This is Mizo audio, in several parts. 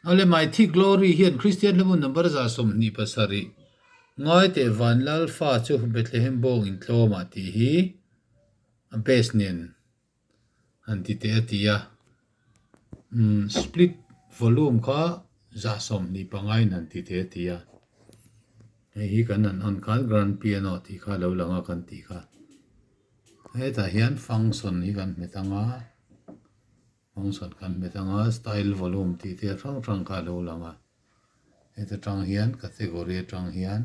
Awle Mighty Glory hian Kristian hlamu number 27 ngai teh Vanlal fa chu Bethlehem bawng intlawmah tih hi a bass nen han ti teh a ti a. Umm split volume kha 25 in han ti teh a ti a. Hei hi kan han on khan grand piano tih kha a lo lang a kan tih kha. Hetah hian function hi kan hmet ang a, function kan hmet ang a, style volume tih te hrang hrang kha a lo lang a. Heta tang hian category atang hian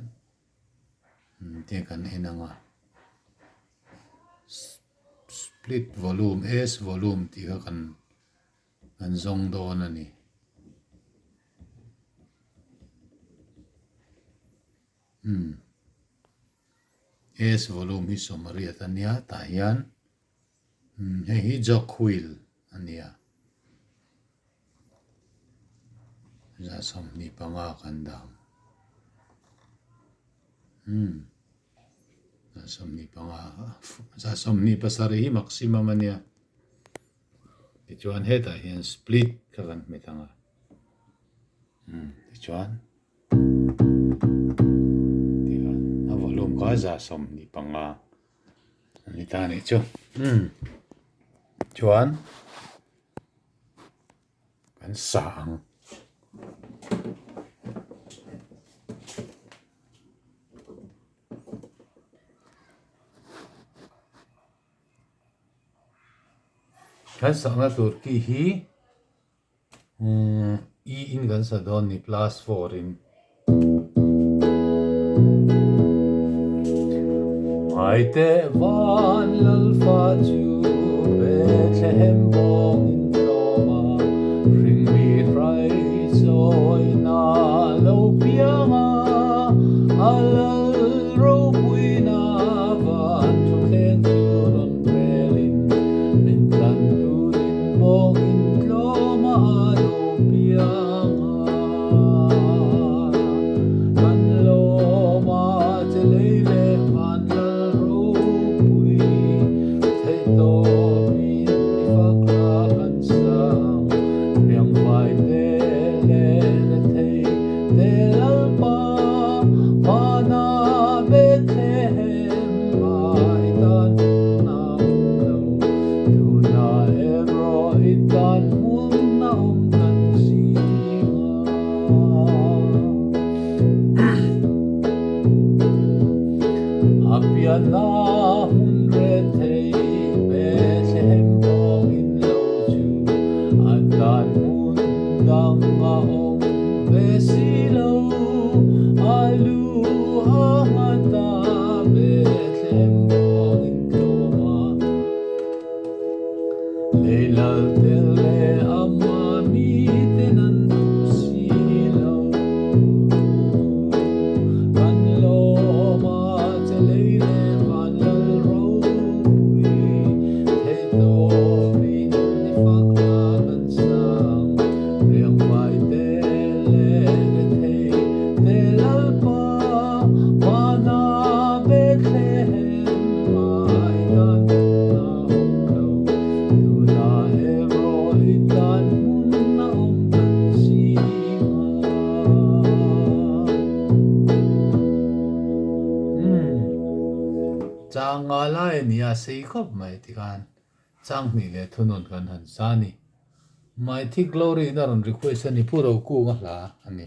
te kan en ang a. Split volume, S volume tih kha kan kan zawng dawn a ni. Umm. S volume hi sawmriat a nia tah hian hei hi jog wheel a nia 25 kan dah ang umm 25 27 hi maximum a nia tichuan hetah hian split kha kan hmet ang a umm tichuan. A volume kha 25 a ni ta anih chu. Umm chuan kan sa ang. Kan sahna tur ki hi. Umm E in kan sa dawn ni plus 4 in. Ngaite van lalfa chu Bethlehem bawng in tlawm a, hringmi hrai chawina lo piang a, a lal ropuina van thutthleng chu rawn relin min tlan turin bawng in tlawm a lo piang a. Kan lawm a che lei leh van lal ropui theih tawpin i fak la kan sang riangvai te leh rethei te lalpa vana Bethlehem ai tan hmun a awm lo tunah erawh i tan hmun a awm kan zing a. A pianna hmun rethei Bethlehem bawng in lo chu a tan hmun dang a awm ve si lo a lu a nghat a Bethlehem bawng in tlawm a. Lei lal tel leh ama miten an duh si lo. Kan lawm a che lei leh van lal ropui theih tawpin i fak la kan sang. Riangvai te leh rethei te lalpa vana Bethlehem ai tan hmun a awm lo. Tunah erawh i tan hmun a awm kan zing a. Umm, chang nga lai a nia sei khawp mai tikhan chang hnih leh thunun kan han sa a ni. Mighty Glory in a rawn request a ni, Pu Rokung a hla a ni.